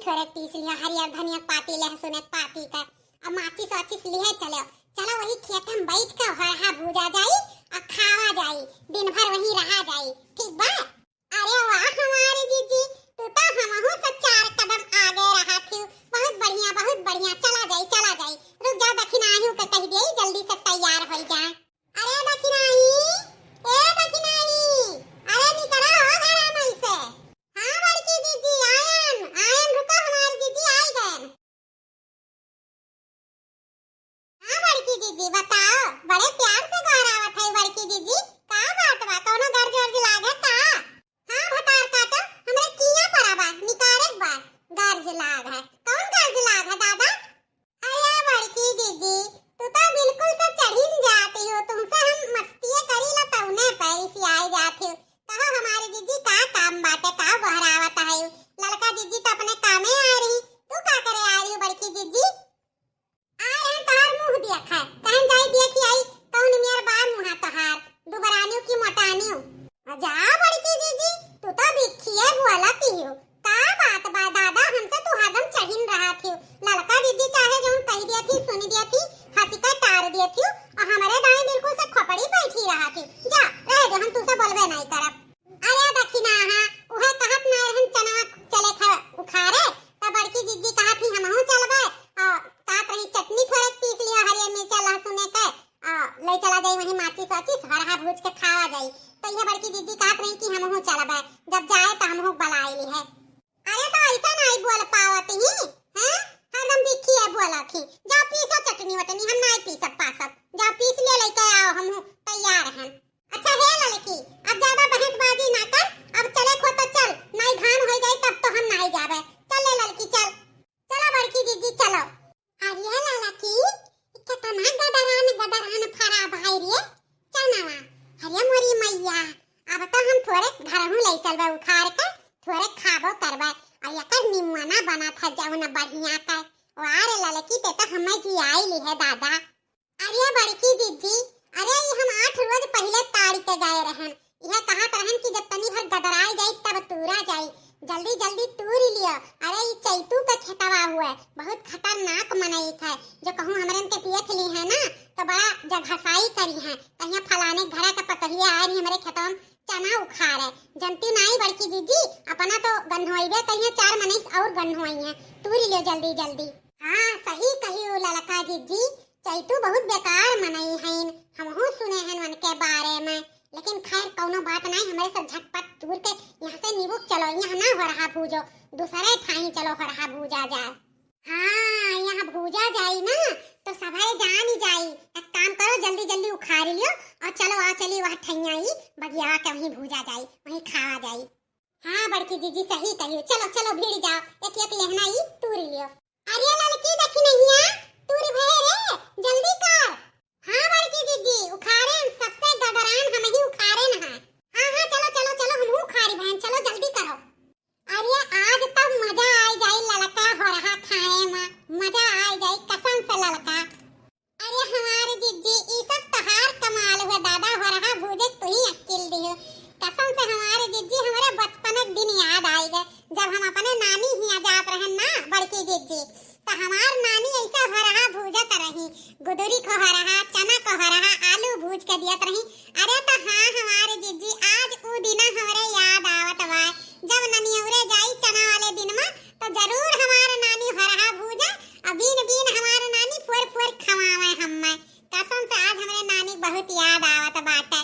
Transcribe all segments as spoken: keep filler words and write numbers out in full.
थोड़े पीस लिया हरियर धनिया पाती, लहसुन एक पाती का, अब माचिस वाचिस लिहे चलो, चलो वही खेत में बैठ के हरहा भूजा जाई और खावा जाई, दिन भर वहीं रहा जाई, ठीक बा? अरे वाह हमारी जीजी, तू तो हमहू से चार कदम आगे रहा थी। बहुत बढ़िया, बहुत बढ़िया, चला जाई, चला जाई। रुक जाओ, दखिनाही के कह दिए, जल्दी से तैयार हो जाए। अरे दखिनाही, ए दखिनाही, अरे निकला हो घर में से। हाँ बड़की जीजी, आयन, आयन, रुको, हमारी जीजी आई गए। हाँ बड़की जीजी, बताओ, बड़े प्यार से गोहरावत है बड़की जीजी, का बात बा, कौनो गर्ज वर्ज लाग है का? हाँ भतार काटो, हमरे किया परा बा, निकारे के बा, गर्ज लाग है। कौन गर्ज लाग है दादा? अरे बड़की जीजी, तू तो बिल्कुल से चढ़िन जाती हो, तुमसे हम मस्तिये करी ला तौने पे रिसियाई जाती हो। कहो हमारी जीजी का काम बाटे, का गोहरावत है? ललका जीजी तो अपने कामे आ रही, तू का करे आ रही हो बड़की जीजी? आ रहे तोहार मुंह देखे, कहन जाई देखी आई, कौन मेर बा मुहा तोहार, दुबरानियो की मोटानियो। जा बड़की जीजी, तू तो बिखिए बोलती हो। का बात बा दादा, हमसे तू हरदम चढ़िन रहा थी। ललका जीजी चाहे जौन कह दिया थी, सुन दिया थी, हंसी का टार दिया थी, और हमारे दाएं बिल्कुल से खोपड़ी बैठी रहा थी। जा, रह दे, हम तुझसे बोलबे नहीं करब। अरे दखिनाहा, उहे कहत ना रहन चनवा चले खा उखारे, त बड़की जीजी कहत ही हमहू चलबे, और कहत रही चटनी थोड़े पीस लिया हरियर मिर्चा लहसुन के, और ले चला जाई वहीं माचिस वाचिस हरहा भूज के खावा जाई। तो यह बड़की जीजी कहत रही कि हमहू चलबे, जब जाए तो हमहू बलाई ली है। अरे तो ऐसा नहीं बोल पावत ही, हैं? हरदम बिखी है बोलत ही। जाओ पीसो चटनी वटनी, हम नहीं पीसब पासब। जाओ पीस ले लेके आओ, हमहू तैयार हैं। अच्छा हे ललकी, अब ज्यादा बहसबाजी ना कर, अब चले खो तो चल, नाई घाम हो जाई तब तो हम नाई जाबे। चल ले ललकी चल। चलो बड़की जीजी चलो। अरे ललकी, ई केतना गदरान गदरान फरा भाई रे, चनवा। अरे मोरी मैया, अब तो हम थोड़े घरहू ले चलबे उखाड़ के, थोड़े खाबो करबे। और एकर निमुआना बना था जौन बढ़िया का। वाह रे ललकी, ते तो हमें जियाई ली है दादा। अरे बड़की जिज्जी, अरे ई हम आठ रोज पहिले ताड़ के गए रहन। इहे कहत रहन कि जब तनी भर गदराई जाई तब तूरा जाई, जल्दी जल्दी तूर लियो। अरे ई चैतू के खेतवा हुए, बहुत खतरनाक मनई है, जो कहूँ हमरन के देख ली है ना तो बड़ा जगहसाई करी है, कहिया फलाने घरा के पतोहिया आ रही हमरे खेतवा में चना उखाड़े। जनती नाई बड़की जिज्जी, अपना तो गन्होइबे कहिया, चार मनई और गन्होई है, तूर लियो जल्दी जल्दी। हाँ सही कही हो ललका जिज्जी, चैतू बहुत बेकार मनई हईन, हमहू सुने हन उनके बारे में, लेकिन खैर कौनो बात नाई, हमरे सब झटपट तूर के यहाँ से निबुक चलो, यहाँ ना हरहा भूजो, दूसरे ठाई चलो हरहा भूजा जाए। हाँ, यहाँ भूजा जाई ना तो सभे जान ही जाई। एक काम करो, जल्दी जल्दी उखाड़ लियो और चलो आओ चली वह ठैया ई बगिया के वहीं भूजा जाई, वहीं खावा जाई। हाँ बड़की जिज्जी सही कहियो, चलो चलो भिड़ जाओ, एक एक लेहना ई तूर लियो। अरे ललकी दखिनहिया, तूर भए रे, जल्दी कर। हाँ बड़की जिज्जी, उखाड़ेन, सबसे गदरान हमही उखाड़ेन है। हाँ हाँ चलो चलो चलो, हमहू उखाड़ी बहन, चलो जल्दी करो। अरे आज तब मजा आई जाई ललका होरहा खाए में, मजा आई जाई कसम से ललका। अरे हमार जिज्जी, ई सब तोहार कमाल हुए दादा, होरहा भूजे तुही अक्किल दिहो। कसम से हमार जिज्जी, हमरे बचपन के दिन याद आई गए, जब हम अपने नानी हियाँ जात रहन ना बड़की जिज्जी, तो हमार नानी ऐसा होरहा भूजत रही, गुदुरी को होरहा, चना को होरहा, आलू भूज के दियत रही। अरे तो हाँ हमार जिज्जी, आज ऊ दिना हमरे याद आवत बा, जब ननियौरे जाई चना वाले दिन में, तो जरूर हमार नानी होरहा भूजे, आ बीन बीन हमार नानी फोर फोर खवावे हम्मे। कसम से आज हमरे नानी बहुत याद आवत बाटे।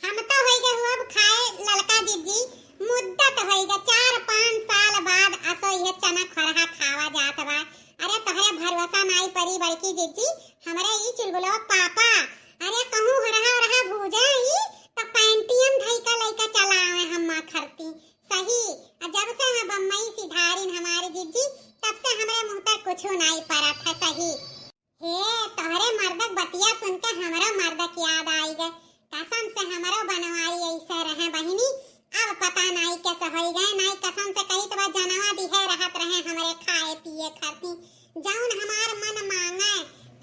हम तो होई गए हुआ अब खाए ललका जिज्जी, मुद्दत होई गए, चार पाँच साल बाद असो यह चना खरहा खावा जात बा। अरे तोहरे भरोसा नाई परी बड़की जिज्जी, हमरे ई चुलबुलवा पापा, अरे कहूँ होरहा होरहा भूजे ई तो पैंटियन धई का लइका चलावे हम्मा खरती। सही, आ जब से हम बम्बई सिधारिन हमारे जिज्जी, तब से हमरे मुँह पर कुछो नाई परत है सही। हे, तोहरे मर्दक बतिया सुन के हमरो मर्दक याद आई गए। कसम से हमरो बनवारी ऐसे रहे बहिनी, अब पता नाई कैसे होई गए, नाई कसम से कही तो बा जनवा दिहे रहत रहे हमरे खाए पिए खाती। जौन हमार मन मांगे,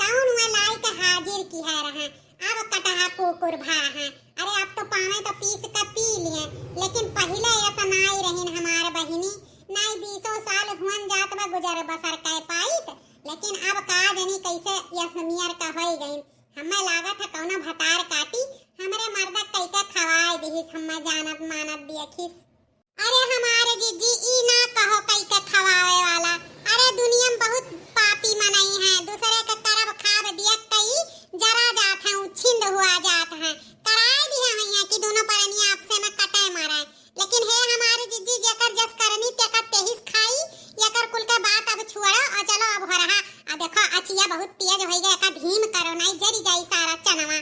तौन वह लाई के हाजिर किहे रहे। अब कटहा कुकुर भा है। अरे अब तो पावे तो पीस के पी लिए, लेकिन पहिले ऐसा नाई रहिन हमार बहिनी। नाई बीसों साल हुअन जात गुजर बसर कै पाइत, लेकिन अब का जनी कैसे यस नियर का होई गइन। हम्मे लागत है कौनो भतार काटी, हमरे मर्दा कई के खवाए दिहिस, हम्मे जानत मानत देखिस। अरे हमारे जीजी, ई ना कहो कई के खवावे वाला। अरे दुनिया में बहुत पापी मनई हैं, दूसरे के करब खाब दिया कई जरा जात हैं, उछिंद हुआ जात हैं। कराए दिया भैया कि दोनों परनिया आपसे में कटे मरे। लेकिन हे हमारे जीजी, जेकर जस करनी तेकर तेहिस खाई, एकर कुल के बात अब छोड़ो और चलो अब हो रहा। आ देखो अचिया बहुत तेज होई गए, एका धीम करो, नहीं जरी जाई सारा चनवा।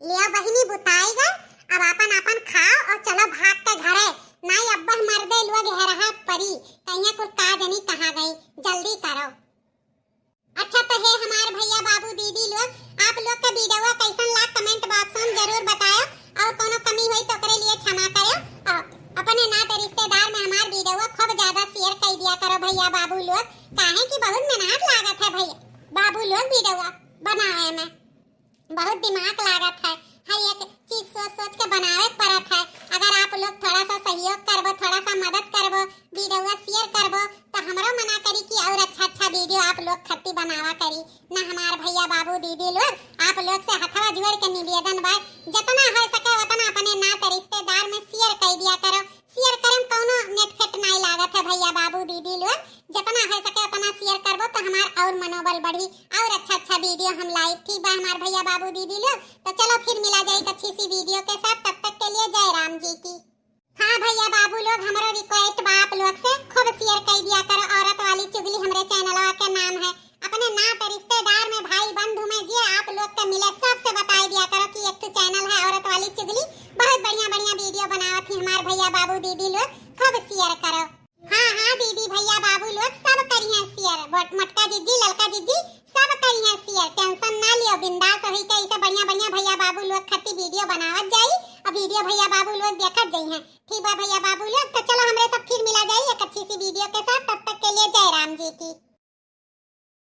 लिया बहिनी बुताई गए, अब आपन आपन खाओ और चलो भाग के घरे, नहीं अब्बह मर्दे लोग हेरहा परी, कहिया कुल का जनी कहाँ गई, जल्दी करो। अच्छा तो हे हमार भैया बाबू दीदी लोग, आप लोग का वीडियो कैसन लाग कमेंट बॉक्स में जरूर बतायो और कोनो कमी होई तो ओकरे लिए क्षमा करो। और अपने नाते रिश्तेदार में हमार वीडियो खूब ज्यादा शेयर कर दिया करो भैया बाबू लोग, काहे कि बहुत मेहनत लागत है भैया बाबू लोग वीडियो बनावे में। बहुत दिमाग लागत है, हर एक चीज सोच सोच के बनावे के पड़त है। अगर आप लोग थोड़ा सा सहयोग करबो, थोड़ा सा मदद करबो, वीडियो शेयर करबो, तो हमरो मना करी कि और अच्छा अच्छा वीडियो आप लोग खत्ती बनावा करी। ना हमार भैया बाबू दीदी लोग, आप लोग से हथवा जोड़ के निवेदन बा, जितना हो सके उतना अपने नाते रिश्तेदार में शेयर कर दिया करो। शेयर करे में कौनो नेट फेट नहीं लागत है भैया बाबू दीदी लोग, जितना हो सके उतना शेयर करबो तो हमार और मनोबल बढ़ी और अच्छा अच्छा वीडियो हम लाइव, ठीक बा हमार भैया बाबू दीदी लोग। तो चलो फिर मिला जाए एक अच्छी सी वीडियो के साथ, तब तक के लिए जय राम जी की। हाँ भैया बाबू लोग, हमरो रिक्वेस्ट बा आप लोग से, खूब शेयर कर दिया करो। औरत वाली चुगली हमरे चैनलवा के नाम है। अपने नात रिश्तेदार में, भाई बंधु में जे आप लोग के मिले सबसे बताई दिया करो कि एक ठो चैनल है औरत वाली चुगली, बहुत बढ़िया बढ़िया वीडियो बनावत ही हमार भैया बाबू दीदी लोग, खूब शेयर करो। हाँ हाँ दीदी भैया बाबू लोग सब करिहे शेयर, मोट-, मोटका जीजी ललका जीजी सब करिहे शेयर, टेंशन ना लियो, बिंदास होई के ऐसे बढ़िया बढ़िया भैया बाबू लोग खातिर वीडियो बनावत जाई और वीडियो भैया बाबू लोग देखत जइहे। ठीक बा भैया बाबू लोग, तो चलो हमरे सब फिर मिला जाई एक अच्छी सी वीडियो के साथ, तब तक के लिए जय राम जी की।